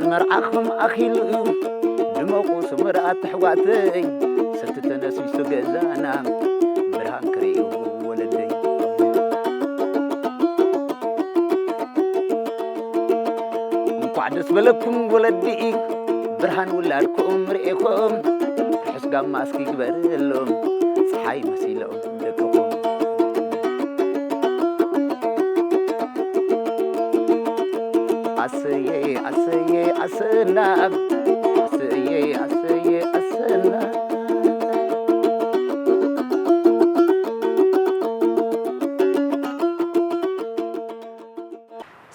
መርዓኹም ኣኺሉ እዩ ድመቑ ስሙር ኣተሕዋተይ፣ ሰቲ ተነሲሱ ገዛና ብርሃን ክርእዩ ወለደይ። እንኳዕ ደስ በለኩም ወለዲ፣ ብርሃን ውላድኩም ርኢኹም፣ ርሑስ ጋማ እስኪ ግበረሎም፣ ፀሓይ መሲሎም ደቅኹም። ኣሰየ ኣሰየ ኣሰና፣ ኣሰየ ኣሰየ ኣሰና።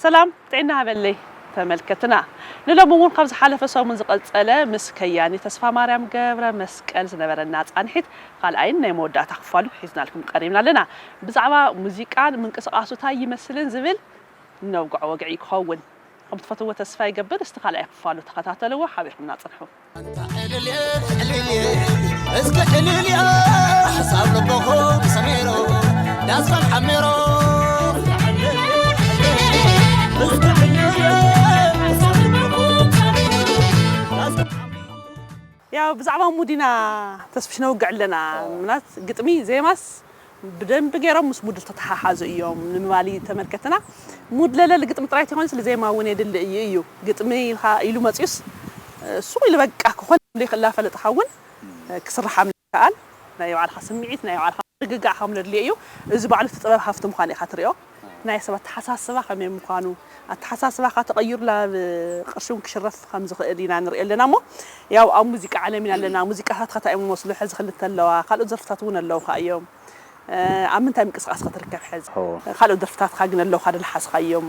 ሰላም ጥዕና ሃበለይ ተመልከትና። ንሎሚ እውን ካብ ዝሓለፈ ሰሙን ዝቐጸለ ምስ ከያኒ ተስፋ ማርያም ገብረ መስቀል ዝነበረና ጻንሒት ካልኣይን ናይ መወዳእታ ክፋሉ ሒዝናልኩም ቀሪብና ኣለና። ብዛዕባ ሙዚቃን ምንቅስቓሱ እንታይ ይመስልን ዝብል ነውግዖ ወግዒ ክኸውን። ከም ትፈትዎ ተስፋ ይገብር። እስቲ ካልኣይ ክፋሉ ተኸታተልዎ፣ ሓቢርኩምና ጽንሑ። ዕልልየ፣ ዕልልየ፣ እስኪ ዕልልየ፣ ሓሳብ ልብኹም ሰሚሩ፣ ዳስኩም ዓሚሩ። እስኪ ዕልልየ፣ ሓሳብ ልብኹም ሰሚሩ፣ ዳስኩም ዓሚሩ። ያው ብዛዕባ ሙድ ኢና ተስፍሽ ነውግዕ ኣለና። ምናት ግጥሚ ዜማስ ብደንቢ ገይሮም ምስ ሙድ ዝተተሓሓዙ እዮም ንምባል እዩ ተመልከትና። ሙድ ለለሊ ግጥሚ ጥራይ ተይኮነስ ዜማ እውን የድሊ እዩ እዩ። ግጥሚ ኢልካ ኢሉ መፅዩስ ሱቕ ኢሉ በቃ ክኾን ዘይክእል እናፈለጥካ እውን ክስርሓም ይከኣል። ናይ ባዕልኻ ስምዒት፣ ናይ ባዕልኻ ምርግጋዕ ከም ዘድልዮ እዩ። እዚ ባዕሉ እቲ ጥበብ ሃፍቲ ምዃኑ ኢኻ ትሪኦ። ናይ ሰብ ኣተሓሳስባ ከመይ ምዃኑ፣ ኣተሓሳስባኻ ተቐይሩ ናብ ቅርሺ እውን ክሽረፍ ከም ዝኽእል ኢና ንሪኦ ኣለና እሞ፣ ያው ኣብ ሙዚቃ ዓለም ኢና ኣለና። ሙዚቃታትካ እንታይ እዮም ዝመስሉ? ሕዚ ክልተ ኣለዋ፣ ካልኦት ዘርፍታት እውን ኣለውኻ እዮም። እ፣ ኣብ ምንታይ ምንቅስቓስ ክትርከብ ሕዚ? ሆ። ካልኦት ደርፍታትካ ግን ኣለውኻ ዶ ዝሓዝካዮም?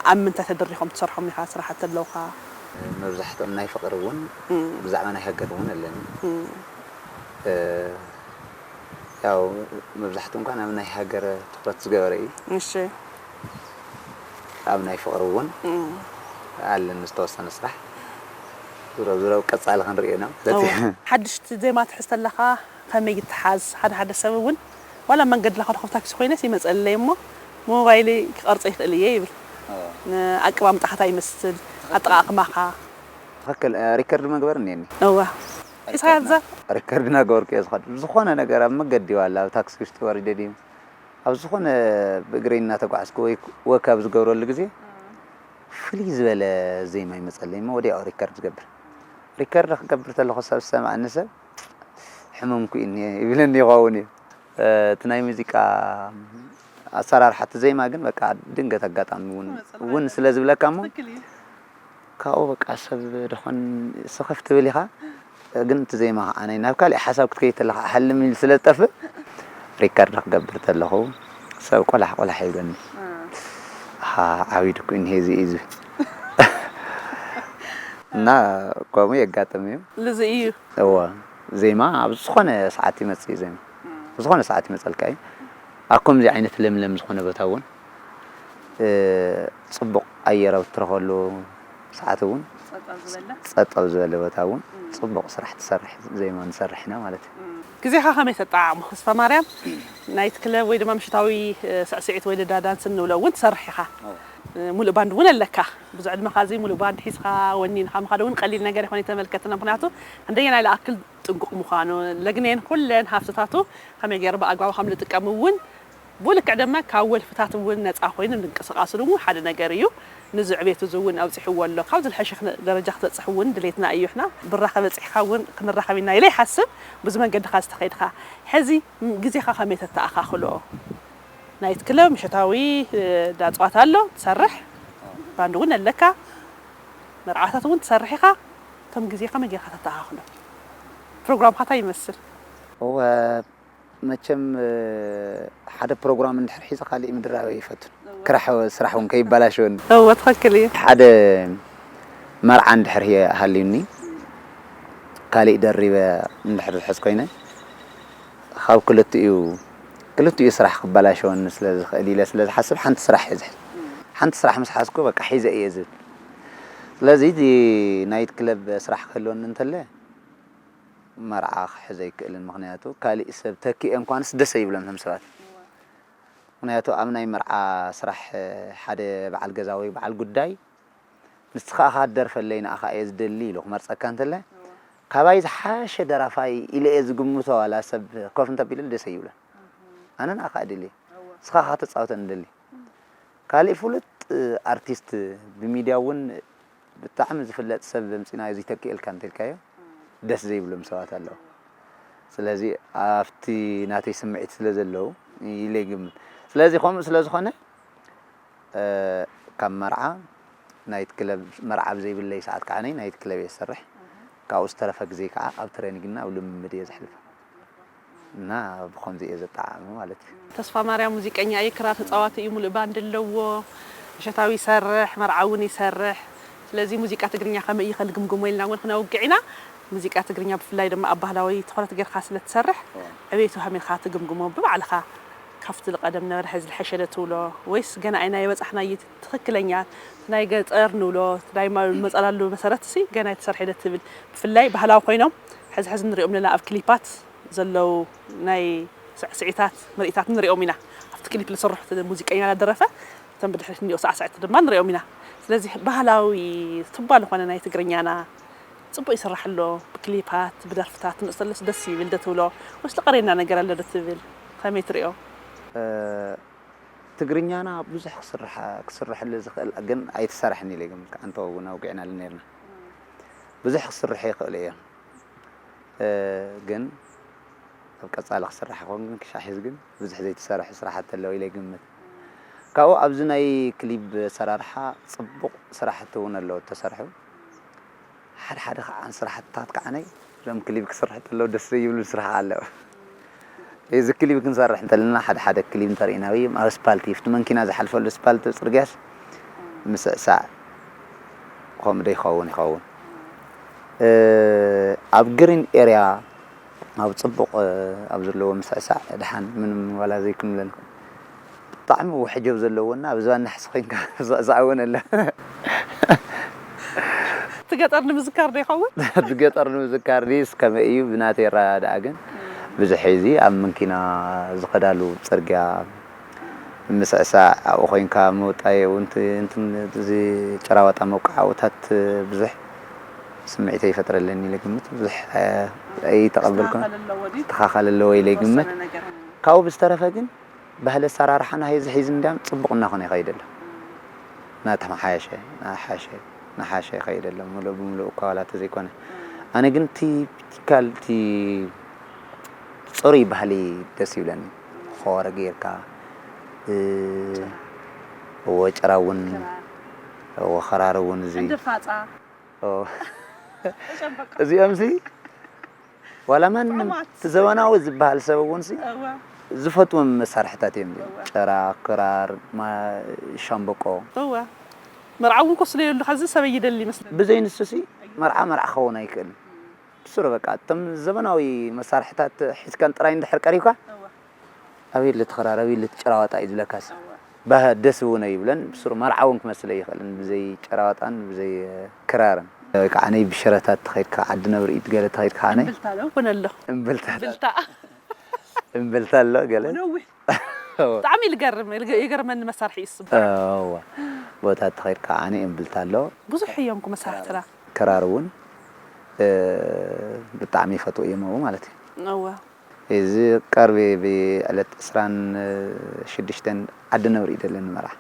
ኣብ ምንታይ ተደሪኾም ትሰርሖም ኢኻ ስራሓት ኣለውኻ? መብዛሕትኦም ናይ ፍቕሪ እውን እም። ብዛዕባ ናይ ሃገር እውን ኣለኒ። እም። እ፣ ያው መብዛሕትኡ እንኳን ኣብ ናይ ሃገር ትኹረት ዝገበረ እዩ። እሺ። ኣብ ናይ ፍቕሪ እውን እም። ኣለኒ ዝተወሰነ ስራሕ። ዞሮ ዞሮ ቀጻሊ ክንሪኦ ኢና ማለት እዩ። እወ። ሓድሽቲ ዜማ ትሕዝ ተለኻ ከመይ ይተሓዝ? ሓደ ሓደ ሰብ እውን ዋላ መንገዲ ላኸድኹ ታክሲ ኮይነስ ይመጸለይ እሞ ሞባይለይ ክቐርጾ ይኽእል እየ ይብል። እወ። ን-፣ ኣቀማምጣኻ እንታይ ይመስል? ትኽክል። ኣጠቓቕማኻ? ትኽክል። እ፣ ሪከርድ መግበር እኒአኒ። እወ። ሒዝካያ ሪከርድ ትዘር? ና-፣ ሪከርድ እናገበርኩ እየ ዝኸድ። ዝኾነ ነገር ኣብ መገዲ ዋላ ኣብ ታክሲ ውሽጢ ወሪደ ድዩ? ኣብ ዝኾነ ብእግረይ እናተጓዕዝኩ ወይ ወክ ኣብ ዝገብረሉ ግዜ እም። ፍልይ ዝበለ ዜማ ይመጸለይ እሞ ወዲያኡ ሪከርድ ዝገብር። ሪከርድ ክገብር ተለኹ ሰብ ዝሰምዓኒ ሰብ ሕሙምኩ እዩ እኒሀ ይብለኒ ይኸውን እዩ። እ፣ እቲ ናይ ሙዚቃ ኣሰራርሓ እቲ ዜማ ግን በቃ ድንገት ኣጋጣሚ እውን፣ እውን ስለ ዝብለካ እሞ ትኽክል እዩ። ካብኡ በቃ ሰብ ደኾን ስኽፍ ትብል ኢኻ። ግን እቲ ዜማ ኸዓ ናይ ናብ ካሊእ ሓሳብ ክትከይድ ተለኻ ሓልም ኢሉ ስለ ዝጠፍእ ሪከርድ ክገብር ተለኹ ሰብ ቆላሕ ቆላሕ ይብለኒ። እ። ኣሃ፣ ዓቢዱ እኮ እኒሄ እዚ እዩ ዝብል። እና ከምኡ የጋጥም እዩ። ልዚ እዩ። እወ፣ ዜማ ኣብ ዝኾነ ሰዓት ይመጽእ እዩ ዜማ። እ። ዝኾነ ሰዓት ይመጸልካ እዩ። ኣብ ከምዚ ዓይነት ለምለም ዝኾነ ቦታ እውን እ፣ ጽቡቕ ኣየር ኣብ እትረኽበሉ ሰዓት እውን ጸጥ ኣብ ዝበለ? ጸጥ ኣብ ዝበለ ቦታ እውን እም። ጽቡቕ ስራሕ ትሰርሕ፣ ዜማ ንሰርሕ ኢና ማለት እዩ። እም። ግዜኻ ከመይ ተጠዓዕሞ? ተስፋ ማርያም፣ ናይት ክለብ ወይ ድማ ምሽታዊ፣ እ፣ ስዕስዒት ወይ ደዳ ዳንስ እንብሎ እውን ትሰርሕ ኢኻ። ኣዎ። እ፣ ሙሉእ ባንድ እውን ኣለካ። ብዙሕ ዕድመኻ እዚ ሙሉእ ባንድ ሒዝካ ወኒንካ ምኻድ እውን ቀሊል ነገር ይኾን ይተመልከትና። ምኽንያቱ ክንደየናይ ዝኣክል ጥንቁቕ ምዃኑ፣ ለግኔን ኩለን ሃፍትታቱ ከመይ ገይሩ ብኣግባቡ ከም ዝጥቀም እውን ብልክዕ ድማ ካብ ወልፍታት እውን ነፃ ኮይኑ ምንቅስቓሱ እውን ሓደ ነገር እዩ። ንዚ ዕቤት እዚ እውን ኣብፂሕዎ ኣሎ። ካብ ዝልሐሸ ክነ-፣ ደረጃ ክትበፅሕ እውን ድሌትና እዩ። ሕና ብራኸ በፂሕካ እውን ክንራኸብ ኢና ኢለ ይሓስብ። ብዙ መንገድኻ ዝተኸይድካ። ሕዚ ም-፣ ግዜኻ ከመይ ተተኣኻኽሎ? ናይት ክለብ ምሸታዊ፣ እ፣ ዳፅዋት ኣሎ፣ ትሰርሕ። ባንድ እውን ኣለካ። መርዓታት እውን ትሰርሕ ኢኻ። ከም ግዜ ከመይ ጌርካ ተተኣኻኽሎ? ፕሮግራምካ እንታይ ይመስል? እወ፣ መቸም፣ እ፣ ሓደ ፕሮግራም እንድሕር ሒዘ ካሊእ ምድራብ ኣይፈቱን። እወ። ክራሕ ስራሕ እውን ከይበላሸወኒ። እወ፣ ትኽክል እዩ። ሓደ መርዓ እንድሕር ህየ-፣ ሃልዩኒ፣ ካሊእ ደሪበ እንድሕር ዝሕዝ ኮይነ፣ ካብ ክልቲኡ፣ ክልቲኡ ስራሕ ክበላሸወኒ ስለ ዝኽእል ኢለ ስለ ዝሓስብ፣ ሓንቲ ስራሕ እየ ዝሕዝ። ሓንቲ ስራሕ ምስ ሓዝኩ፣ በቃ፣ ሒዘ እየ ዝብል። ስለዚ፣ እቲ ናይት ክለብ ስራሕ ክህልወኒ እንተለ፣ መርዓ ክሕዝ ኣይክእልን። ምኽንያቱ፣ ካሊእ ሰብ ተኪኤ እንኳንስ ደስ ኣይብሎም እቶም ሰባት። ምኽንያቱ፣ ኣብ ናይ መርዓ ስራሕ፣ ሓደ በዓል ገዛ ወይ በዓል ጉዳይ፣ ንስኻ ኢኻ ትደርፈለይ፣ ንኣኻ እየ ዝደሊ ኢሉ ክመርጸካ እንተለ፣ ካባይ ዝሓሸ ደራፋይ ኢለ እየ ዝግምቶ፣ ዋላ ሰብ ኮፍ እንተቢሉ ደስ ኣይብሎን። ኣነ ንኣኻ እደሊ፣ ንስኻ ኢኻ ተጻወተኒ እደሊ። ካልእ ፍሉጥ ኣርቲስት ብሚድያ እውን ብጣዕሚ ዝፍለጥ ሰብ ኣምጺና እዚ ተኪኤልካ እንተልካዮ ደስ ዘይብሎም ሰባት ኣለዉ። ስለዚ ኣብቲ ናተይ ስምዒት ስለ ዘለዉ ኢለ ይግምት። ስለዚ ከምኡ ስለ ዝኾነ፣ እ፣ ካብ መርዓ ናይት ክለብ፣ መርዓ ኣብ ዘይብለይ ሰዓት ከዓነይ ናይት ክለብ እየ ዝሰርሕ። ካብኡ ዝተረፈ ግዜ ከዓ ኣብ ትሬኒንግና ኣብ ልምምድ እየ ዘሕልፎ። እና ብኸምዚ እየ ዘጠዓዕሞ ማለት እዩ። ተስፋ ማርያም ሙዚቀኛ እዩ፣ ክራር ተጻዋቲ እዩ፣ ሙሉእ ባንድ ኣለዎ። ምሸታዊ ይሰርሕ፣ መርዓ እውን ይሰርሕ። ስለዚ ሙዚቃ ትግርኛ ከመይ እዩ ከንግምግሞ ኢልና እውን ክነውግዕ ኢና። ሙዚቃ ትግርኛ ብፍላይ ድማ ኣብ ባህላዊ ትኹረት ጌርካ ስለ ትሰርሕ፣ እወ። ዕቤቱ ከመይ ኢኻ ትግምግሞ ብባዕልኻ? ካብቲ ዝቐደም ነበረ ሕዚ ዝሐሸ ዶ ትብሎ? ወይስ ገና ኣይና የበጻሕናዮ እቲ ትኽክለኛ ናይ ገጠር ንብሎ፣ እቲ ናይ ማ-፣ መጸላሉ መሰረት ሲ ገና ኣይተሰርሐ ዶ ትብል? ብፍላይ ባህላዊ ኮይኖም ሕዚ ሕዚ ንሪኦም ኣለና ኣብ ክሊፓት ዘለዉ ናይ ስዕስዒታት ምርኢታት ንሪኦም ኢና። ኣብቲ ክሊፕ ዝሰርሑ እቲ ሙዚቀኛ እናደረፈ እቶም ብድሕሪት እንዲኦ ሳዕሳዕቲ ድማ ንሪኦም ኢና። ስለዚ ባህላዊ ቱባ ዝኾነ ናይ ትግርኛና ጽቡቕ ይስራሕ ኣሎ። ብክሊፓት፣ ብደርፍታት ንእሰለስ ደስ ይብል ዶ ትብሎ? ወይስ ዝቐረየና ነገር ኣሎ ዶ ትብል? ከመይ ትሪኦ? እ፣ ትግርኛና ብዙሕ ክስራሕ፣ ክስርሐሉ ዝኽእል ግን ኣይተሰርሐን ኢለ ይግምት። ኣንተ እውን ኣውጊዕናሉ ነርና። ብዙሕ ክስርሑ ይኽእሉ እዮም። እ፣ ግን ኣብ ቀጻሊ ክስራሕ ይኸውን ግን ክሻሕ ሒዝ ግን ብዙሕ ዘይተሰርሐ ስራሓት ኣለዉ ኢለ ይግምት። ካብኡ ኣብዚ ናይ ክሊፕ ኣሰራርሓ ጽቡቕ ስራሕቲ እውን ኣለዉ ተሰርሑ። ሓደ ሓደ ከዓ ስራሕትታት ከዓነይ እዞም ክሊፕ ክስርሑ ተለዉ ደስ ዘይብሉ ስራሕ ኣለዉ። እዚ ክሊፕ ክንሰርሕ እንተለና ሓደ ሓደ ክሊፕ እንተርኢና ወይ ኣብ ኣስፓልት ይፍቲ መንኪና ዝሓልፈሉ ኣስፓልት ጽርግያስ ምስዕሳዕ ከምኡ ዶ ይኸውን ይኸውን? እ፣ ኣብ ግሪን ኤርያ ኣብ ጽቡቕ፣ እ፣ ኣብ ዘለዎ ምስዕሳዕ ድሓን ምንም ዋላ ዘይክምለል ብጣዕሚ ውሕጀብ ዘለዎና ብዝባ ናሕሲ ኮይንካ ዝዕዛዕ እውን ኣሎ። እቲ ገጠር ንምዝካር ዶ ይኸውን? እቲ ገጠር ንምዝካር ድዩስ ከመይ እዩ? ብናተይ ኣረዳድኣ ግን ብዙሕ እዚ ኣብ መንኪና ዝኸዳሉ ጽርግያ ምስዕሳዕ ኣብኡ ኮይንካ ምውጣይ እውን እቲ እንትን እዚ ጭራዋጣ መውቃዓውታት ብዙሕ ስምዒት ኣይፈጥረለኒ ኢለ ግምት። ብዙሕ፣ እ፣ ኣይተቐበልኩን። መስተኻኸል ኣለዎ ድዩ? መስተኻኸል ኣለዎ ኢለ ይግምት። ዝተወሰነ ነገር። ካብኡ ብዝተረፈ ግን ባህሊ ኣሰራርሓና ሒዚ ሒዚ እንዲያም ጽቡቕ እናኾነ ይኸይድ ኣሎ። እናተመሓየሸ፣ እናሓሸ፣ እናሓሸ ይኸይድ ኣሎ። ምሉእ ብምሉእ እኳ ዋላ እንተዘይኮነ። ኣነ ግን እቲ ቲፒካል፣ እቲ ጽሩይ ባህሊ ደስ ይብለኒ። ኾረ ጌርካ፣ እ፣ እወ፣ ጭራ እውን፣ ክራር። እወ፣ ክራር እውን እዚ። ዕንድር ፋጻ። ኦ። ሸምበቆ። እዚኦም ሲ ዋላ ማንም ጥዑማት። እቲ ዘበናዊ ዝበሃል ሰብ እውን ሲ እወ። ዝፈትዎም መሳርሕታት እዮም እዚኦም። እወ። ጭራ፣ ክራር፣ ማ-፣ ሻምበቆ። እወ። መርዓ እውን ኮ ስለ የብሉ፣ ኸዚ ሰበይ ይደሊ ይመስለኒ። ብዘይ ንሱ ሲ መርዓ መርዓ ክኸውን ኣይክእልን። ብስሩ በቃ እቶም ዘበናዊ መሳርሕታት ሒዝካን ጥራይ እንድሕር ቀሪብካ፣ እወ። ኣበይ ልትኽራር፣ ኣበይ ልትጭራዋጣ እዩ ዝብለካስ። እወ። ባህ-፣ ደስ እውን ኣይብለን። ብስሩ መርዓ እውን ክመስል ኣይኽእልን ብዘይ ጭራዋጣን ብዘይ ክራርን። ወይ ከዓ ነይ ብሽረታት ተኸይድካ፣ ዓዲ ነብሪ ኢድ ገለ ተኸይድካ ኣነ እምብልታ ዶ? ኮነ ኣሎ። እምብልታ። እምብልታ። እምብልታ ኣሎ ገለ። ነዊሕ። ብጣዕሚ ልገርም፣ ይገርመኒ መሳርሒ እዩ እሱ። እወ። ቦታ ተኸይድካ ኣነ እምብልታ ኣሎ። ብዙሕ እዮም እኮ መሳርሕትና። ክራር እውን፣ እ፣ ብጣዕሚ ይፈትዉ እዮም ኣብኡ ማለት እዩ። እወ። እዚ ቀርቢ ብዕለት ዕስራን ሽዱሽተን ዓዲ ነብሪ እዩ ዘለኒ መርዓ።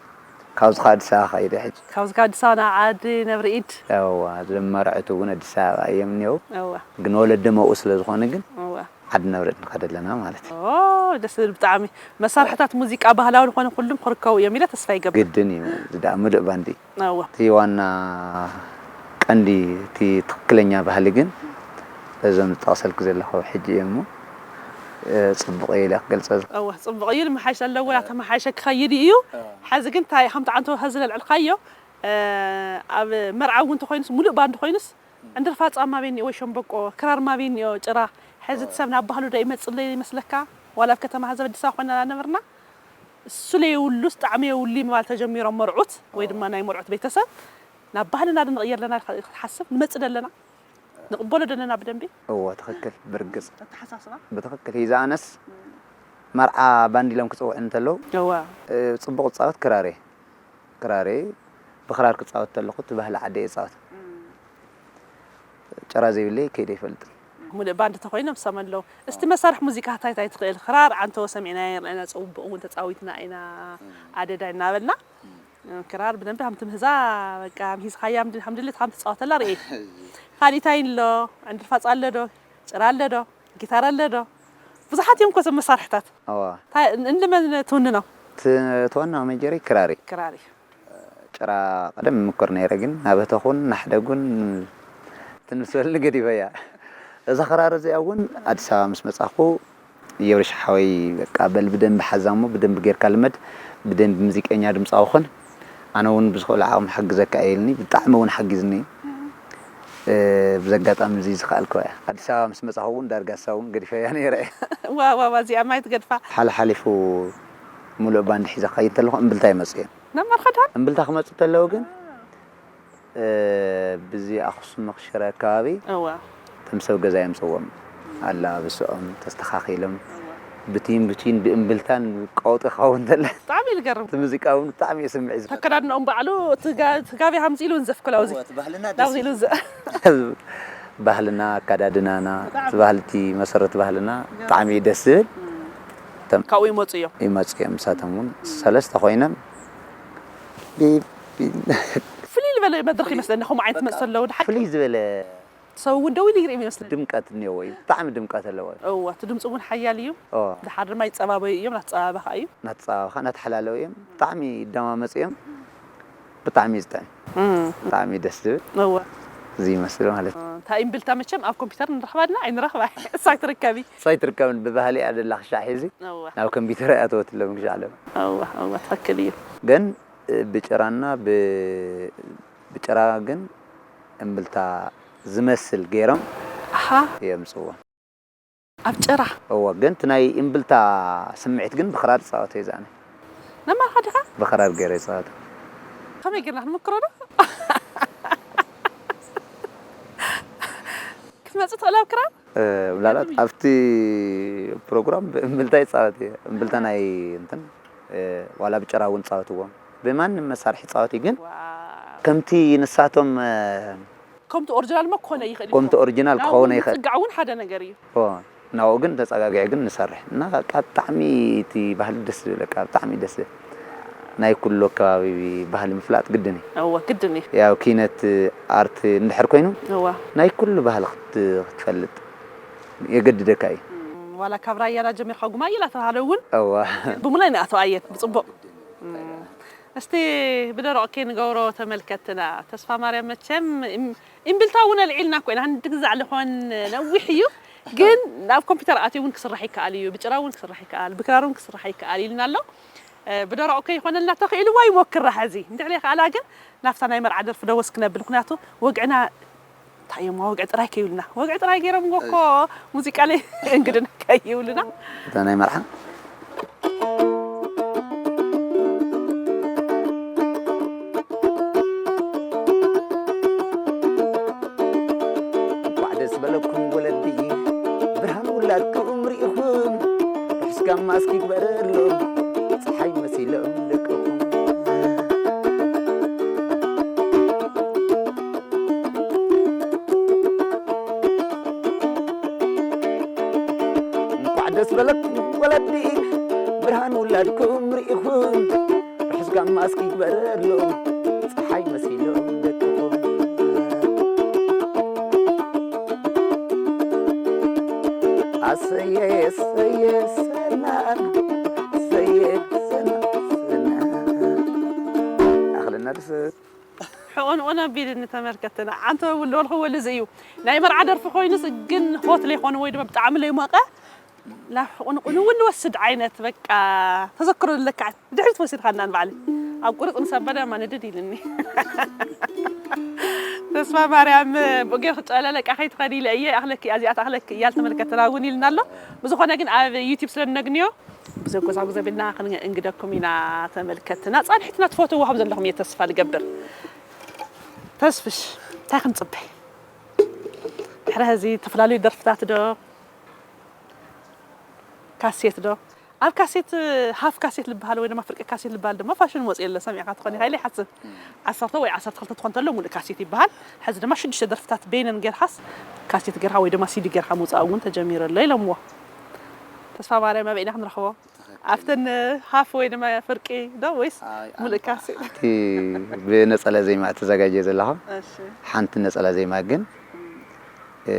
ካብዚ ካብ ኣዲስ ኣበባ ከይደ ሕጂ። ካብዚ ካብ ኣዲስ ኣበባ ናብ ዓዲ ነብሪ ኢድ። እወ፣ እዞም መርዕቱ እውን ኣዲስ ኣበባ እዮም እኒአው። እወ። ግን ወለዶም ኣብኡ ስለ ዝኾነ ግን እወ። ዓዲ ነብሪ ንኸድ ኣለና ማለት እዩ። ኦ፣ ደስ ዝብል ብጣዕሚ። መሳርሕታት ሙዚቃ ባህላዊ ዝኾነ ኩሉም ክርከቡ እዮም ኢለ ተስፋ ይገብር። ግድን እዩ። እዚ ደኣ ምሉእ ባንዲ። እወ። እቲ ዋና ቀንዲ እቲ ትኽክለኛ ባህሊ ግን እዞም ዝጠቕሰልኩ ዘለኹ ሕጂ እዮም እሞ፣ እ፣ ጽቡቕ እዩ ኢለ ክገልጾ ዝ- እወ፣ ጽቡቕ እዩ። ንምሓሽ ኣለዎ፣ እናተመሓየሸ ክኸይድ እዩ። እወ። ሕዚ ግን እንታይ ከምቲ ዓንቶ ኸዚ ዘልዕልካዮ፣ እ፣ ኣብ መርዓ እውን እንተኾይኑስ፣ ሙሉእ ባንድ ኮይኑስ፣ ዕንድር ፋጻ ማበይ እኒኦ ወይ ሸምበቆ፣ ክራር ማበይ እኒኦ ጭራ። ሕዚ እቲ ሰብ ናብ ባህሉ ዶ ይመጽእ ኣሎ ይመስለካ? ዋላ ኣብ ከተማ ኸዚ ኣብ ኣዲስ ኣበባ ኮይና እናነበርና፣ እሱ ለየብሉስ ጣዕሚ የብሉ ምባል ተጀሚሮም መርዑት ወይ ድማ ናይ መርዑት ቤተሰብ። ናብ ባህልና ዶ ንቕየር ኣለና ኢልካ ክትሓስብ ንመጽእ ዶ ኣለና? ንቕበሎ ዶ ኣለና ብደንቢ? እወ፣ ትኽክል፣ ብርግጽ። ኣተሓሳስባ? ብትኽክል። ሂዛ ኣነስ መርዓ ባንድ ኢሎም ክጽውዑ እንተለዉ፣ እወ። እ፣ ጽቡቕ ዝጻወት ክራር እየ። ክራር እየ። ብኽራር ክጻወት ተለኹ እቲ ባህሊ ዓደይ እጻወት። ጭራ ዘይብለይ ከይደ ኣይፈልጥን። ሙሉእ ባንድ ተኾይኖም ሰም ኣለዉ። እስቲ መሳርሒ ሙዚቃ እንታይ እንታይ ትኽእል? ክራር ዓንተቦ ሰሚዕናዮ ንርአና፣ ጽቡቕ እውን ተጻዊትና ኢና ኣደዳ እናበልና። ክራር ብደንቢ ከም ትምህዛ በቃ ምሂዝካያ ከም ድሌት ከም ትጻወተላ ርእየ። ካሊእ እንታይ ኣሎ? ዕንድርፋጽ ኣሎ ዶ? ጭራ ኣሎ ዶ? ጊታር ኣሎ ዶ? ብዙሓት እዮም እኮ እዞም መሳርሕታት። እዋ እንታይ እንመን ትውንኖ? እቲ እቲ ዋና መጀረይ ክራር እዩ። ክራር እዩ። ጭራ ቀደም ይምኩር ነይረ ግን ናብ ህተኹን ናሕደጉን ትንስበልኒ ገዲፈያ። እዛ ክራር እዚኣ እውን ኣዲስ ኣበባ ምስ መጻኹ የብርሽ ሓወይ በቃ በል ብደንቢ ሓዛ እሞ ብደንቢ ጌርካ ልመድ ብደንቢ ሙዚቀኛ ድምፃዊ ኹን ኣነ እውን ብዝኽእሎ ዓቕሚ ሓግዘካ እየ ኢልኒ ብጣዕሚ እውን ሓጊዝኒ እዩ። ብዚ ኣጋጣሚ እዚ ዝኸኣልክዋ እያ ኣዲስ ኣበባ ምስ መፃኹ እውን ዳርጋ እሳ እውን ገዲፈያ ነይረ እየ። ዋ ዋ ዋ እዚኣ ማይ ትገድፋ። ሓለ ሓሊፉ ሙሉእ ባንድ ሒዘ ክኸይድ እንተለኹ እምብልታ ይመፁ እዮም። ነማር ኸዳ እምብልታ ክመፁ እንተለዉ ግን ብዚ ኣኽሱም ሽረ ኣከባቢ እዋ እቶም ሰብ ገዛ የምፅዎም ኣለባብስኦም ተስተኻኺሎም ብቲን ብቲን ብእምብልታን ቀውጢ ክኸውን እንተለ ብጣዕሚ እዩ ዝገርም። እቲ ሙዚቃ እውን ብጣዕሚ እዩ ስምዒት ዝፈጥር። ኣከዳድንኦም ባዕሉ እቲ ጋ- እቲ ጋብያ ሃምፂ ኢሉ እውን ዘፍክላው እዚ እቲ ባህልና ናብዚ ኢሉ ዘ- ባህልና ኣከዳድናና እቲ ባህልቲ መሰረት ባህልና ብጣዕሚ እዩ ደስ ዝብል። ካብኡ ይመፁ እዮም። ይመፁ እዮም ንሳቶም እውን ሰለስተ ኮይኖም ፍልይ ዝበለ መድረኽ ይመስለኒ ከምኡ ዓይነት መፅእ ኣለዉ ድሓቂ ፍልይ ዝበለ ሰብ እውን ደው ኢሉ ይርኢ ይመስለኒ። ድምቀት እኒኦዎ እዩ ብጣዕሚ ድምቀት ኣለዎ እዩ። እወ እቲ ድምፂ እውን ሓያል እዩ። ኦ፣ ድሓር ድማ ይፀባበዩ እዮም ናተፀባበኻ እዩ። እናተፀባበኻ እናተሓላለዉ እዮም ብጣዕሚ ይደማመፁ እዮም። ብጣዕሚ እዩ ዝጥዕም ብጣዕሚ እዩ ደስ ዝብል እወ እዚ ይመስል ማለት እዩ። እታ እምብልታ መቸም ኣብ ኮምፒውተር ንረኽባ ድና ኣይንረኽባ እሳ ትርከቢ። ሳይ ትርከብን ብባህሊ እያ ደላ ክሻዕ ሒዚ እወ ናብ ኮምፒውተር እያ ተወትሎም ክሻዕ ለም እወ እወ ትኽክል እዩ። ግን ብጭራና ብ- ብጭራ ግን እምብልታ ዝመስል ገይሮም ኣሃ የምፅዎ። ኣብ ጭራ እወ ግን እቲ ናይ እምብልታ ስምዒት ግን ብኽራር ፃወት እየ ዛነ ነማኻ ድኻ ብኽራር ገይረ ይፃወት። ከመይ ጌርና ክንምክሮ ዶ? ክትመፅእ ትኽእል ኣብ ክራር? ምናልባት ኣብቲ ፕሮግራም ብእምብልታ ይፃወት እየ እምብልታ ናይ እንትን ዋላ ብጭራ እውን ፃወትዎም ብማንም መሳርሒ ፃወት እዩ ግን ከምቲ ንሳቶም ከምቲ ኦሪጂናል ሞ ክኾነ ይኽእል እዩ። ከምቲ ኦሪጂናል ክኸውን ይኽእል ፅጋዕ እውን ሓደ ነገር እዩ። ናብኡ ግን ተፀጋጊዐ ግን ንሰርሕ እና በቃ ብጣዕሚ እቲ ባህሊ ደስ ዝብል በቃ ብጣዕሚ ደስ ዝብል ናይ ኩሉ ኣከባቢ ባህሊ ምፍላጥ ግድን እዩ። እወ ግድን እዩ። ያው ኪነት ኣርት እንድሕር ኮይኑ እዋ ናይ ኩሉ ባህሊ ክት- ክትፈልጥ የገድደካ እዩ። ዋላ ካብ ራያና ጀሚርካ ጉማየ ላተባሃለ እውን እዋ ብሙላይ ንኣተው ኣየን ብፅቡቕ እስቲ ብደረቕ ከይንገብሮ ተመልከትና ተስፋ ማርያም መቸም እምብልታ እውን ኣልዒልና እኮ ኢና ክንዲ ግዛዕ ልኾን ነዊሕ እዩ ግን ናብ ኮምፒውተር ኣትዩ እውን ክስራሕ ይከኣል እዩ ብጭራ እውን ክስራሕ ይከኣል ብክራር እውን ክስራሕ ይከኣል ኢልና ኣሎ ብደረቕ ከይኮነልና ተኽኢልዋ ይሞክራ ሕዚ እንድሕር ከኣላ ግን ናብታ ናይ መርዓ ደርፊ ደወስ ክነብል ምክንያቱ ወግዕና እንታይ እዮም ወግዒ ጥራይ ከይብልና ወግዒ ጥራይ ገይሮም እኮ ሙዚቃ ላይ እንግድን ከይብልና እዛ ናይ መርዓ እንኳዕ ደስ በለኩም ወለዲ ብርሃን ውላድኩም ርኢኹም ርሑስ ጋማ እስኪ ግበረሎም ፀሓይ መሲሎም ደቅኹም እንኳዕ ደስ በለኩም ወለዲ ብርሃን ውላድኩም ርኢኹም ርሑስ ጋማ እስኪ ግበረሎም ፀሓይ መሲሎም ደቅኹም ኣሰየ ኣሰየ ሰና ኣሰየ ሰና ሰና ኣኽለና ደስ ሕቆንቆን ኣቢልኒ ተመልከትና ዓንተ ውልወልኹ ወልዚ እዩ ናይ መርዓ ደርፊ ኮይኑስ ግን ሆት ለይኮነ ወይ ድማ ብጣዕሚ ለይሞቀ ናብ ሕቆንቆን እውን ንወስድ ዓይነት በቃ ተዘክሮ ዘለካ ድሕሪት ወሲድካ እና ንባዕሊ ኣብ ቁርፅ ምስ ኣበደ ማነድድ ኢልኒ ተስፋ ማርያም ብጌር ክጨለለቃ ከይትኸዲ ኢለ እየ ኣኽለኪ እያ እዚኣ ትኣኽለኪ እያ ተመልከትና እውን ኢልና ኣሎ ብዝኾነ ግን ኣብ ዩቲብ ስለ ነግንዮ ብዘጎዛጉዘ ቢልና ክንእንግደኩም ኢና ተመልከትና ፃንሒትና ትፈትዎ ከም ዘለኹም እየ ተስፋ ልገብር ተስፍሽ እንታይ ክንፅበይ ድሕሪ ሕዚ ዝተፈላለዩ ደርፍታት ዶ ካሴት ዶ ኣብ ካሴት፣ ሃፍ ካሴት ዝበሃል ወይ ድማ ፍርቂ ካሴት ዝበሃል ድማ ፋሽን መፅኡ ኣሎ። ሰሚዕካ ትኾን ኢኻ ኢለ ይሓስብ። ዓሰርተ ወይ ዓሰርተ ክልተ ትኾን ተሎ ሙሉእ ካሴት ይበሃል። ሕዚ ድማ ሽዱሽተ ደርፍታት በይነን ጌርካስ ካሴት ጌርካ ወይ ድማ ሲዲ ጌርካ ምውፃእ እውን ተጀሚሩ ኣሎ ኢሎምዎ። ተስፋ ማርያም ኣበይ ኢና ክንረኽቦ? ኣብተን ሃፍ ወይ ድማ ፍርቂ ዶ ወይስ ኣይ፣ ሙሉእ ኣንታ ካሴት? ሓንቲ ብነጸላ ዜማ እተዘጋጀየ ዘለኹ። እሺ። ሓንቲ ነጸላ ዜማ ግን፣ እ፣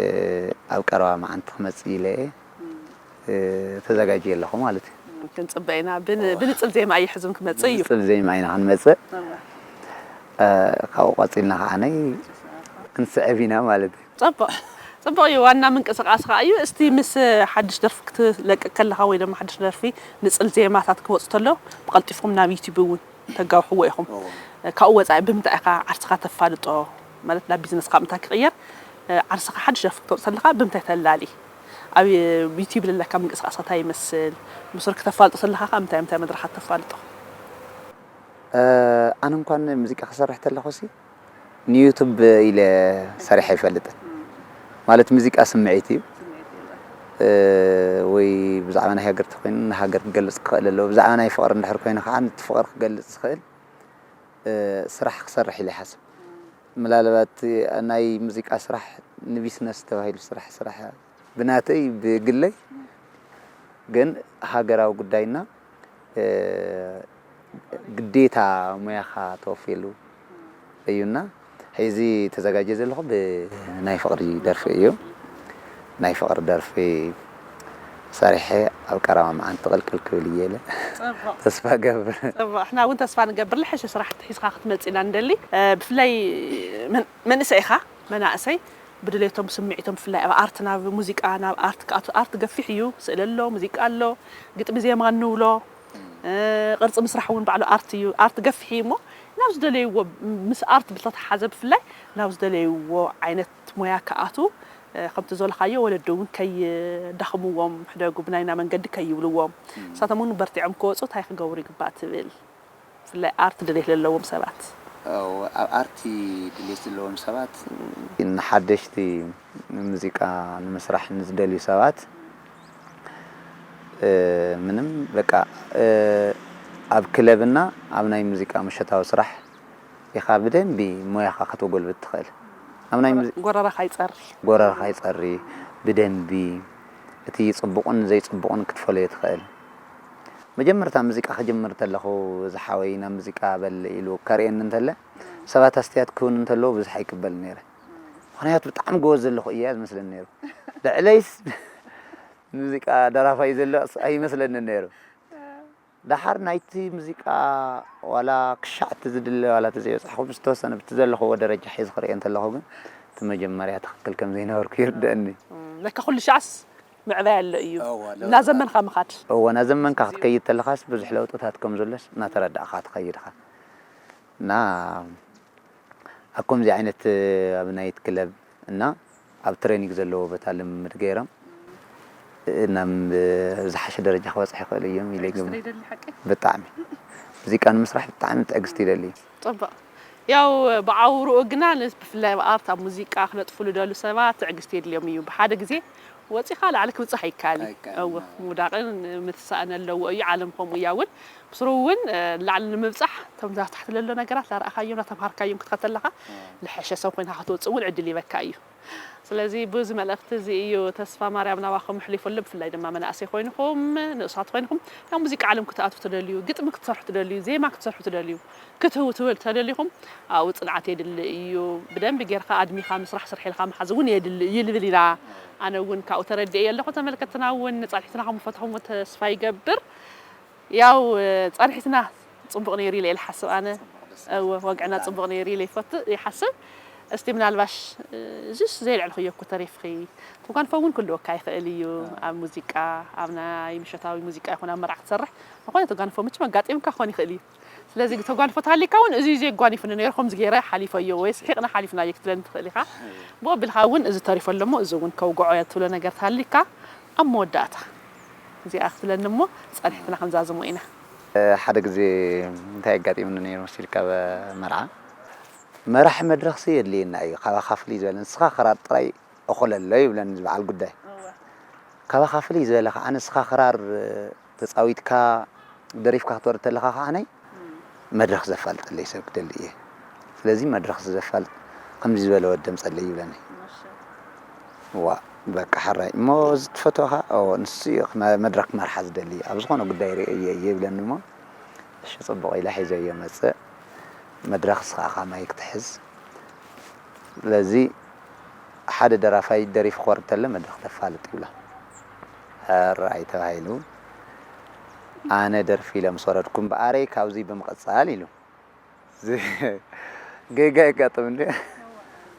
ኣብ ቀረባ መዓንቲ ክመጽእ ኢለ እየ፣ እ፣ ተዘጋጅየ ኣለኹ ማለት እዩ። ክንጽበ ኢና። ብን-፣ ብንጽል ዜማ እዩ ሕዝም ክመጽእ እዩ። ብንጽል ዜማ ኢና ክንመጽእ። እወ። እ፣ ካብኡ ቀጺልና ከዓነይ ክንስዕብ ኢና ማለት እዩ። ጽቡቕ። ጽቡቕ እዩ። ዋና ምንቅስቓስ ከኣ እዩ። እስቲ ምስ ሓድሽ ደርፊ ክትለቅቅ ከለኻ ወይ ድማ ሓድሽ ደርፊ ንጽል ዜማታት ክወጽእ ተሎ ብቐልጢፍኩም ናብ ዩቲዩብ እውን ተጋውሕዎ ኢኹም። እዎ። ካብኡ ወጻኢ ብምንታይ ኢኻ ዓርስኻ ተፋልጦ? ማለት ናብ ቢዝነስ ካብ ምንታይ ክቕየር፣ እ፣ ዓርስኻ ሓድሽ ደርፊ ክተውጽእ ከለኻ ብምንታይ ተላሊ? ኣብ ዩቲዩብ ዘለካ ምንቅስቓስ እንታይ ይመስል? ብሱር ክተፋልጦ ከለኻ ከኣ ምንታይ ምንታይ መድረኻት ተፋልጦ? እ፣ ኣነ እንኳን ሙዚቃ ክሰርሕ ተለኹሲ ንዩቱብ ኢለ ሰሪሐ ኣይፈልጥን። ማለት ሙዚቃ ስምዒት እዩ። እ፣ ወይ ብዛዕባ ናይ ሃገር ተኮይኑ ንሃገር ክገልጽ ክኽእል ኣለዎ። ብዛዕባ ናይ ፍቕሪ እንድሕር ኮይኑ ከዓ ነቲ ፍቕሪ ክገልጽ ዝኽእል፣ እ፣ ስራሕ ክሰርሕ ኢለ ይሓስብ። ምናልባት ናይ ሙዚቃ ስራሕ ንቢስነስ ተባሂሉ ስራሕ ስራሕ ብናተይ ብግለይ ግን ሃገራዊ ጉዳይና፣ እ፣ ግዴታ ሞያኻ ተወፍየሉ እዩና፣ ሕዚ ተዘጋጀ ዘለኹ ብናይ ፍቕሪ ደርፊ እዩ። ናይ ፍቕሪ ደርፊ ሰሪሐ ኣብ ቀረባ መዓንቲ ቅልቅል ክብል እየ ኢለ ጽቡቕ። ተስፋ ገብር። ጽቡቕ። ንሕና እውን ተስፋ ንገብር። ልሕሸ ስራሕቲ ሒዝካ ክትመጽእ ኢና ንደሊ። እ፣ ብፍላይ መን-፣ መንእሰይ ኢኻ፣ መናእሰይ ብድሌቶም፣ ስምዒቶም፣ ብፍላይ ኣብ ኣርት፣ ናብ ሙዚቃ፣ ናብ ኣርት ክኣቱ፣ ኣርት ገፊሕ እዩ። ስእሊ ኣሎ፣ ሙዚቃ ኣሎ፣ ግጥሚ ዜማ ንብሎ፣ እ፣ ቅርጺ ምስራሕ እውን ባዕሉ ኣርት እዩ። ኣርት ገፊሕ እዩ እሞ ናብ ዝደለይዎ፣ ምስ ኣርት ብዝተተሓሓዘ ብፍላይ ናብ ዝደለይዎ ዓይነት ሞያ ክኣቱ፣ እ፣ ከምቲ ዝበልካዮ ወለዲ እውን ከይዳኽምዎም፣ ሕደጉ ብናይና መንገዲ ከይብልዎም፣ ንሳቶም እውን በርቲዖም ክወፁ እንታይ ክገብሩ ይግባእ ትብል? ብፍላይ ኣርት ድሌት ዘለዎም ሰባት። እው፣ ኣብ ኣርቲ ድሌት ዘለዎም ሰባት፣ ንሓደሽቲ ሙዚቃ ንምስራሕ ንዝደልዩ ሰባት፣ እ፣ ምንም በቃ፣ እ፣ ኣብ ክለብና ኣብ ናይ ሙዚቃ ምሸታዊ ስራሕ ኢኻ ብደንቢ ሞያኻ ከተጎልብት ትኽእል። ኣብ ናይ ሙዚ-፣ ጎረረኻ ይጸሪ። ጎረርኻ ይጸሪ፣ ብደንቢ እቲ ጽቡቕን ዘይጽቡቕን ክትፈለዮ ትኽእል። መጀመርታ ሙዚቃ ክጅምር ተለኹ፣ ዝሓወይ ናብ ሙዚቃ በል ኢሉ ከርእየኒ እንተለ፣ ሰባት ኣስተያየት ክህቡኒ እንተለዉ ብዙሕ ኣይቅበልን ነይረ። ምኽንያቱ ብጣዕሚ ጎበዝ ዘለኹ እየ ዝመስለኒ ነይሩ። ልዕለይስ ሙዚቃ ደራፋይ ዘሎ ኣይመስለንን ነይሩ። ደሓር ናይቲ ሙዚቃ ዋላ ክሻዕ እቲ ዝድለ ዋላ ተዘይበጻሕኹ፣ ዝተወሰነ ብቲ ዘለኽዎ ደረጃ ሒዙ ክርእዮ እንተለኹ ግን፣ እቲ መጀመርያ ትኽክል ከም ዘይነበርኩ ይርደአኒ። እም፣ ለካ ኩሉ ሻዕስ ምዕባይ ኣሎ እዩ። እወ፣ ለውጥታት። እናዘመንካ ምኻድ። እወ፣ እናዘመንካ ክትከይድ ተለኻስ ብዙሕ ለውጥታት ከም ዘሎስ እናተረዳእኻ ትኸይድ ኢኻ። እና ኣብ ከምዚ ዓይነት ኣብ ናይት ክለብ እና ኣብ ትሬኒንግ ዘለዎ ቦታ ልምምድ ገይሮም ናብ ዝሓሸ ደረጃ ክበፅሑ ይኽእሉ እዮም ኢለ ይግምት። ትዕግስቲ ይደሊ ሓቂ? ብጣዕሚ። ሙዚቃ ንምስራሕ ብጣዕሚ ትዕግስቲ ይደሊ እዩ። ፅቡቕ። ያው ብዓውርኡ ግና ን-፣ ብፍላይ ኣብ ኣርት፣ ኣብ ሙዚቃ ክነጥፉ ልደሉ ሰባት ትዕግስቲ የድልዮም እዩ። ብሓደ ግዜ ወፂኻ ላዕሊ ክብፃሕ ኣይከኣል እዩ። ኣይከኣልን፣ እወ፣ ኣዎ። ምውዳቕን ምትሳእን ኣለዎ እዩ። ዓለም ከምኡ እያ እውን። ብስሩ እውን፣ እ፣ ላዕሊ ንምብፃሕ እቶም ኣብ ታሕቲ ለሎ ነገራት ላረኣኻዮም፣ ላተምሃርካዮም ክትኸተለኻ፣ ኣዎ። ልሐሸ ሰብ ኮይንካ ክትወፅእ እውን ዕድል ይበካ እዩ። ስለዚ ብዚ መልእኽቲ እዚ እዩ ተስፋ ማርያም ናባኹም ኣሕሊፈሉ፣ ብፍላይ ድማ መናእሰይ ኮይንኹም፣ ንእሳት ኮይንኹም፣ ናብ ሙዚቃ ዓለም ክትኣትዉ ትደልዩ፣ ግጥሚ ክትሰርሑ ትደልዩ፣ ዜማ ክትሰርሑ ትደልዩ፣ ክትህቡ ትብል ተደሊኹም፣ ኣብኡ ጽንዓት የድሊ እዩ። ብደንቢ ጌርካ ኣድሚኻ ምስራሕ ስርሒ ኢልካ ምሓዝ እውን የድሊ እዩ ንብል ኢና። ኣነ እውን ካብኡ ተረዲኤ ኣለኹ። ተመልከትና እውን ንጻንሒትና ከም ፈትኹም ተስፋ ይገብር። ያው ጸንሒትና ጽቡቕ ነይሩ ኢለ እየ ዝሓስብ ኣነ። ጽቡቕ፣ ደስ እወ፣ ወግዕና ደስ ጽቡቕ ነይሩ ኢለ ይፈት-፣ ይሓስብ። እስቲ ምናልባሽ፣ እዚስ ዘይልዕልኽዮ እኮ ተሪፍኺ። ተጓንፎ እውን ክህልወካ ይኽእል እዩ። ኣዎ። ኣብ ሙዚቃ፣ ኣብ ናይ ምሸታዊ ሙዚቃ ይኹን ኣብ መርዓ ክትሰርሕ፣ ዝኾነ ተጓንፎ መቸም ኣጋጢምካ ክኾን ይኽእል እዩ። ስለዚ ተጓንፎ ተሃሊካ እውን፣ እዚ እዩ ዘጓኒፉኒ ነይሩ፣ ከምዚ ገይረ ሓሊፈዮ ወይ ስሒቕና ሓሊፍናዮ ክትብለኒ ትኽእል ኢኻ። እዎ። ብኡ ኣቢልካ እውን፣ እዚ ተሪፎ ኣሎ እሞ፣ እዚ እውን ከውግዖ እየ ትብሎ ነገር ተሃሊካ፣ ኣብ መወዳእታ እዚኣ ክትብለኒ እሞ፣ ጸኒሕትና ክንዛዝሞ ኢና። ሓደ ግዜ እንታይ ኣጋጢሙኒ ነይሩ መሲልካ፣ ኣብ መርዓ፣ መራሒ መድረኽሲ የድልየና እዩ፣ ካባኻ ፍልይ ዝበለ፣ ንስኻ ክራር ጥራይ እኹለሎ ይብለኒ በዓል ጉዳይ። እወ። ካባኻ ፍልይ ዝበለ ከዓ፣ ንስኻ ክራር ተጻዊትካ ደሪፍካ ክትወርድ ተለኻ ከዓነይ መድረኽ ዘፋልጠለይ ሰብ ክደሊ እየ። ስለዚ መድረኽ ዘፋልጥ ከምዚ ዝበለ ወዲ ኣምጸለይ ይብለኒ። ዋ በቃ ሕራይ እሞ እዚ ትፈትወኻ ንሱ እዩ መድረኽ ክመርሓ ዝደሊ ኣብ ዝኾነ ጉዳይ ርእዮ እየ ይብለኒ እሞ እሺ ጽቡቕ ኢለ ሒዘዮ መጽእ መድረኽ ስኻ ማይክ ትሕዝ ስለዚ ሓደ ደራፋይ ደሪፉ ክወርድ ተለ መድረኽ ተፋልጥ ይብሎ ሕራይ ተባሂሉ ኣነ ደርፊ ኢለ ምስ ወረድኩ እምበኣረይ ካብዚ ብምቕጻል ኢሉ ጌጋ የጋጥም እንዲ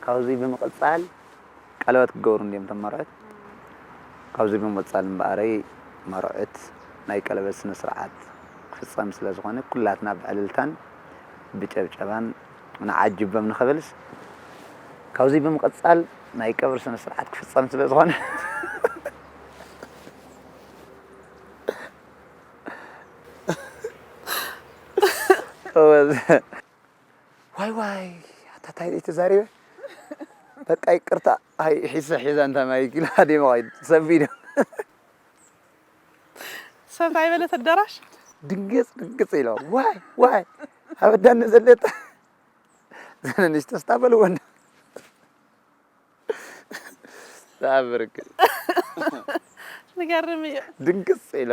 ካብዚ ብምቕጻል ቀለበት ክገብሩ እንዲዮም ተመርዑት ካብዚ ብምቕጻል እምበኣረይ መርዑት ናይ ቀለበት ስነ ስርዓት ክፍጸም ስለ ዝኾነ ኩላትና ብዕልልታን ብጨብጨባን ንዓጅቦም ንኽብልስ ካብዚ ብምቕጻል ናይ ቀብር ስነ ስርዓት ክፍጸም ስለ ዝኾነ ዋይ ዋይ ኣታ ታይ ተዛሪበ በቃ ይቅርታ ኣይ ሒሰ ሒዛ እንታ ማይ ኪሎ ኣዴ መቃይድ ሰቢዶ ሰብ ታይ በለት ኣዳራሽ ድንግጽ ድንግጽ ኢሎ ዋይ ዋይ ኣበዳነ ዘለጣ ዘነንሽ ተስታ በልወን ሳብርክ ንገርም እዩ ድንግጽ ኢሎ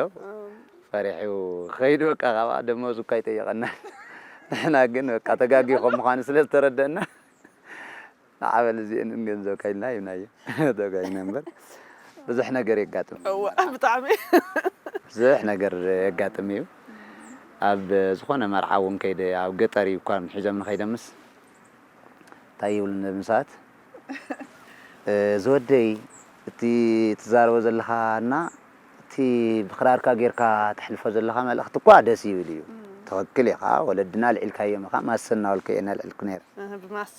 ፈሪሑ ከይዱ በቃ ካብኣ ደሞዝ እኳ ይጠየቀና ንሕና ግን በቃ ተጋጊ ከም ምዃኑ ስለ ዝተረደእና ንዓበል እዚአን ገንዘብ ከይልና ይብናዮ ተጋይና እምበር ብዙሕ ነገር የጋጥም እወ ብጣዕሚ ብዙሕ ነገር የጋጥም እዩ ኣብ ዝኾነ መርዓ እውን ከይደ ኣብ ገጠር እዩ እኳ ሒዞም ንኸይደ ምስ እንታይ ይብሉ ነዚ ምሳት ዝወደይ እቲ ትዛረቦ ዘለኻ እና እቲ ብክራርካ ጌርካ ተሕልፎ ዘለኻ መልእኽቲ እኳ ደስ ይብል እዩ ትኽክል ኢኻ ወለድና ኣልዒልካዮም ኢኻ ማሰ እናበልኩ እየ ነልዕልኩ ነይረ ብማሰ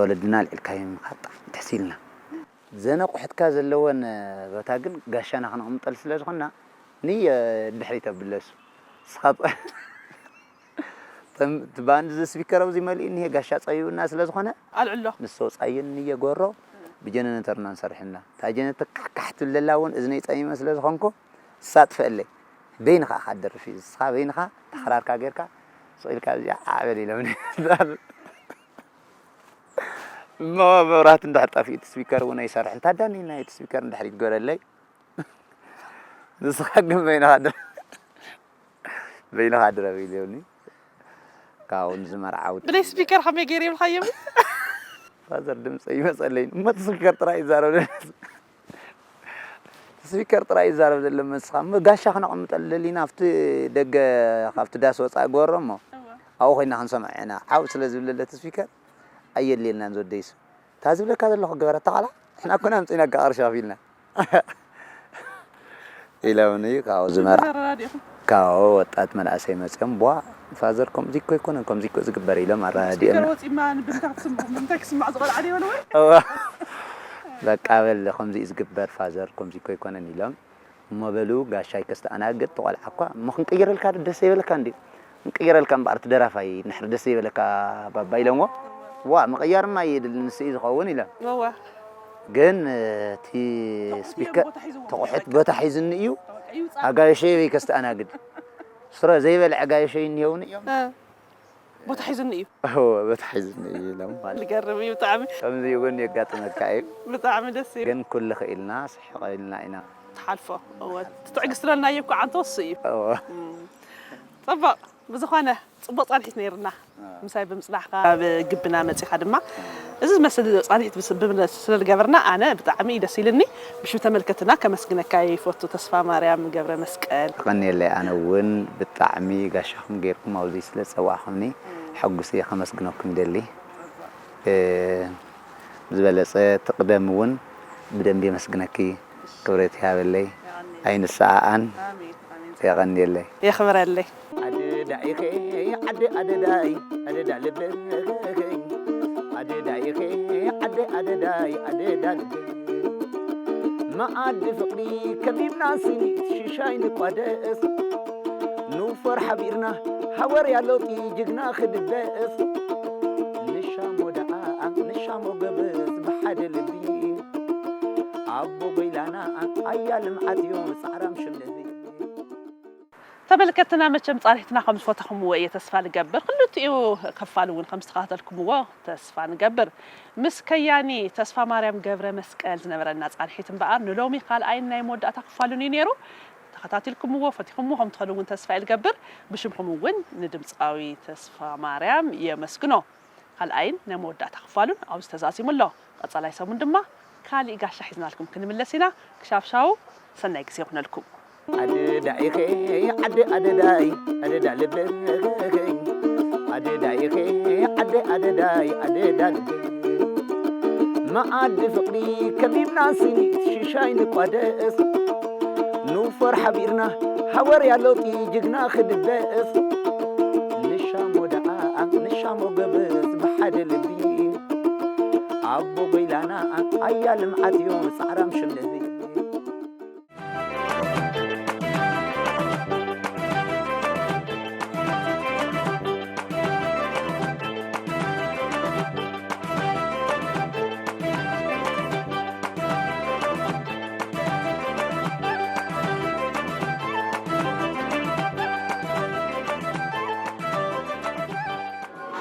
ወለድና ኣልዒልካዮም ኢኻ ብጣዕሚ ደስ ኢልና ዘን ኣቑሑትካ ዘለወን ቦታ ግን ጋሻና ክነቕምጠል ስለ ዝኾንና ንየ ድሕሪት ኣብለሱ ንስኻ እቲ ባንድ እዚ ስፒከር ኣብዚ መሊኡ እኒሄ ጋሻ ፀቢቡና ስለ ዝኾነ ኣልዕሎ ንሶ ፃየን ንየ ጎሮ ብጀነነተር ኢና ንሰርሕ እና እታ ጀነተር ካሕካሕ ትብል ዘላ እውን እዝነይ ፀሚመ ስለ ዝኾንኩ ንሳ ጥፍአለይ በይንኻ ኢኻ ትደርፍ እዩ ንስኻ በይንኻ ተኸራርካ ጌርካ ስቕ ኢልካ ኣብዚኣ ዓዕበል ኢሎምኒ እሞ መብራህቲ እንድሕር ጠፊኡ እቲ ስፒከር እውን ኣይሰርሕን ታዳኒ ናይ እቲ ስፒከር እንድሕር ይትገረለይ ንስኻ ግን በይንኻ ድረ በይንኻ ድረ ኢልዮኒ ካብኡ ንዝመርዓዊ ብለይ ስፒከር ከመይ ገይሩ ይብልካዮም ፋዘር ድምፂ ይመፀለይ እሞ እቲ ስፒከር ጥራይ ይዛረብ ስፒከር ጥራይ ይዛረብ ዘሎ መስኻ እሞ ጋሻ ክነቐምጠሉ ደሊና ኣብቲ ደገ ካብቲ ዳስ ወፃኢ ግበሮ እሞ ኣብኡ ኮይና ክንሰምዖ ኢና ዓው ስለ ዝብለለ እቲ ስፒከር ኣየድልየልናን ዝወደይሱ እታ ዝብለካ ዘለኹ ግበረታ ቃላ ንሕና እኮ ኢና ኣምፂእናካ ቅርሺ ከፊልና ኢሎምኒ ካብኡ ዝመርዓ ካብኡ ወጣት መናእሰይ መፅኦም ቧ ፋዘር ከምዚ እኮ ኣይኮነን ከምዚ እኮ ዝግበር ኢሎም ኣረዳዲኦም ወፂማ ንምንታይ ክስማዕ ዝቆልዓ ዲበልወ በቃ በል ከምዚ እዩ ዝግበር ፋዘር ከምዚ እኮ ኣይኮነን ኢሎም እሞ በሉ ጋሻይ ከስተኣናግድ ተቆልዓ እኳ እሞ ክንቅይረልካ ደስ ዘይበለካ እንዲ ክንቅይረልካ እምበኣር እቲ ደራፋይ እንድሕር ደስ ዘይበለካ ባባ ኢሎምዎ ዋ ምቕያርማ የድሊ ንሱ እዩ ዝኸውን ኢሎም ወዋ ግን እቲ ስፒከር ተቑሑት ቦታ ሒዝኒ እዩ ኣጋይሸይ በይ ከስተኣናግድ ስረ ዘይበልዐ ኣጋይሸይ እኒሄውኒ እዮም ቦታ ሒዝኒ እዩ በታሒዝኒ እዩ ኢሎም ማለት ዝገርም እዩ ብጣዕሚ ከምዚ እውን የጋጥመካ እዩ ብጣዕሚ ደስ እዩ ግን ኩሉ ክኢልና ስሕቕ ኢልና ኢና ትሓልፎ እወ ትትዕግስትለና እዩ እኮ ዓንተ ወሱ እዩ እወ ፅቡቕ ብዝኾነ ፅቡቕ ፃንሒት ነይርና ምሳይ ብምፅናሕካ ኣብ ግብና መፂኻ ድማ እዚ ዝመስል ፃንሒት ስለዝገበርና ኣነ ብጣዕሚ እዩ ደስ ኢልኒ ብሽም ተመልከትና ከመስግነካ ይፈቱ ተስፋ ማርያም ገብረ መስቀል ቀንየለይ ኣነ እውን ብጣዕሚ ጋሻኹም ገይርኩም ኣብዚ ስለ ዝፀዋዕኹምኒ ሕጉስ እየ ከመስግነኩም ይደሊ ዝበለፀ ትቕደም እውን ብደንቢ የመስግነኪ ክብረት ይሃበለይ ኣይንሰኣኣን የቐንየለይ የኽብረለይ ኣደዳኢኸ ዓደ ኣደዳይ ኣደዳ ልበኸኝ ኣደዳኢኸ ዓደ ኣደዳይ ኣደዳ ልበ መኣዲ ፍቕሪ ከቢብና ስኒት ሽሻይ ንቋደስ ኑፈር ሓቢርና ሓወርያ ለውጢ ጅግና ክድበስ ንሻሞ ደኣ ንሻሞ ገበዝ ብሓደ ልቢ ኣቦ ጎይላና ኣያ ልምዓት እዮም ጻዕራም ሽም ነቢ ተመልከትና መቸም ጻንሒትና ከም ዝፈተኹምዎ እየ ተስፋ ንገብር። ክልቲኡ ክፋል እውን ከም ዝተኸታተልኩምዎ ተስፋ ንገብር። ምስ ከያኒ ተስፋ ማርያም ገብረ መስቀል ዝነበረና ጻንሒት እምበኣር ንሎሚ ካልኣይን ናይ መወዳእታ ክፋሉን እዩ ነይሩ። ተኸታቲልኩምዎ፣ ፈቲኹምዎ ከም ትኸዱ እውን ተስፋ እየ ዝገብር። ብሽምኹም እውን ንድምጻዊ ተስፋ ማርያም የመስግኖ። ካልኣይን ናይ መወዳእታ ክፋሉን ኣብዚ ተዛዚሙ ኣሎ። ቀጻላይ ሰሙን ድማ ካሊእ ጋሻ ሒዝናልኩም ክንምለስ ኢና። ክሻብ ሻው ሰናይ ግዜ ይኹነልኩም። ኣደዳ ኢኸ ዓደ ኣደዳይ ኣደዳ ልበይ ኣደዳ ኢኸ ዓደ ኣደዳይ ኣደዳ ልበይ መኣዲ ፍቕሪ ከቢብና ስኒት ሽሻይ ንቋደስ ኑፈር ሓቢርና ሓወር ያለውጢ ጅግና ክድበስ ንሻሞ ደኣ ንሻሞ ገበስ ብሓደ ልቢ ኣቦ ጎይላና ኣያ ልምዓት እዩ ጻዕራም ሽም ነቢ